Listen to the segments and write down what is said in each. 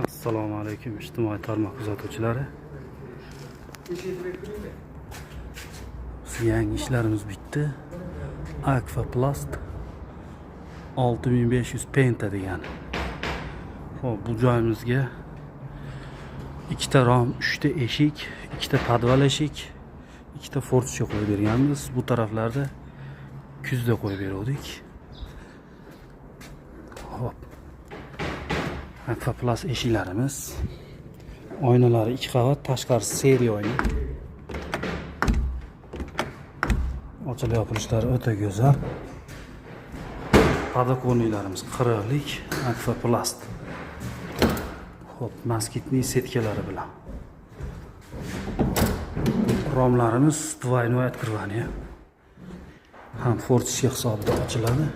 Assalomu alaykum, ijtimoiy tarmoq kuzatuvchilari. Biz yangi ishlarimiz bitdi. Akfaplast 6500 Penta degan. Xo'p, bu joyimizga ikkita rom, uchta eshik, ikkita podval eshik, ikkita fortichka qo'yib berganmiz. Bu taraflarda kuzda qo'yib beruvdik. Xo'p. Akfaplast eshiklarimiz. Oynalari ikki qavat, tashqarisi seriya oyna. Ochilib yopilishlari o'ta go'zal. Подоконникlarimiz qirqlik Akfaplast. Xo'p, москитный setkalari bilan. Romlarimiz двойное открывание. Ham fortichka hisobida ochiladi.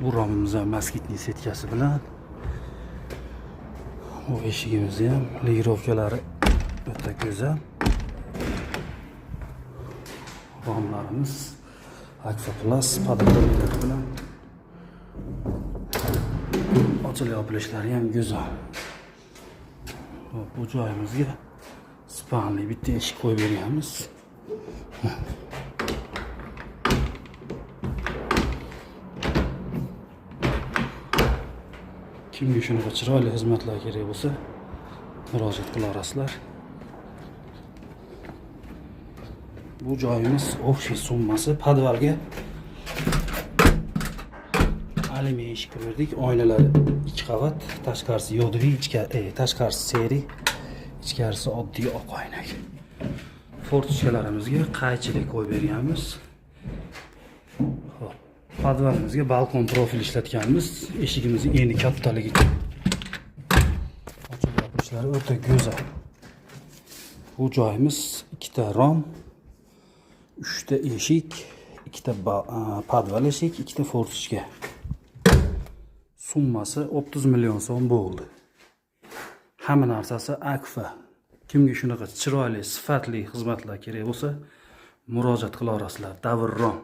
Bu romimiz ham москитный setkasi bilan. Bu eshigimizni ham ligirovkalari o'ta go'zal. Romlarimiz Akfaplast подоконник lar bilan ochilib yopilishlari ham go'zal. Xo'p, bu joyimizga spanli bitta eshik qo'yib berganmiz. Kimga shunaqa chiroyli xizmatlar kerak bo'lsa, murojaat qila olasizlar. Bu joyimiz общий summasi podvalga alyumin eshik qo'ydik. Oynalari ikki qavat, tashqarisi yodviy, tashqarisi seri, ichkarisi oddiy oq oynak. Fortichkalarimizga qaychilik qo'yib berganmiz. Xo'p, podvalimizga balkon profil ishlatganmiz. Eshigimizni eni kattaligi uchun. Ochilib yopilishlari o'ta go'zal. Bu joyimiz ikkita rom, uchta eshik, ikkita podval eshik, ikkita fortichka. Summasi 30 million so'm bo'ldi. Hamma narsasi Akfa. Kimga shunaqa chiroyli, sifatli xizmatlar kerak bo'lsa, murojaat qila olasizlar. Davr rom.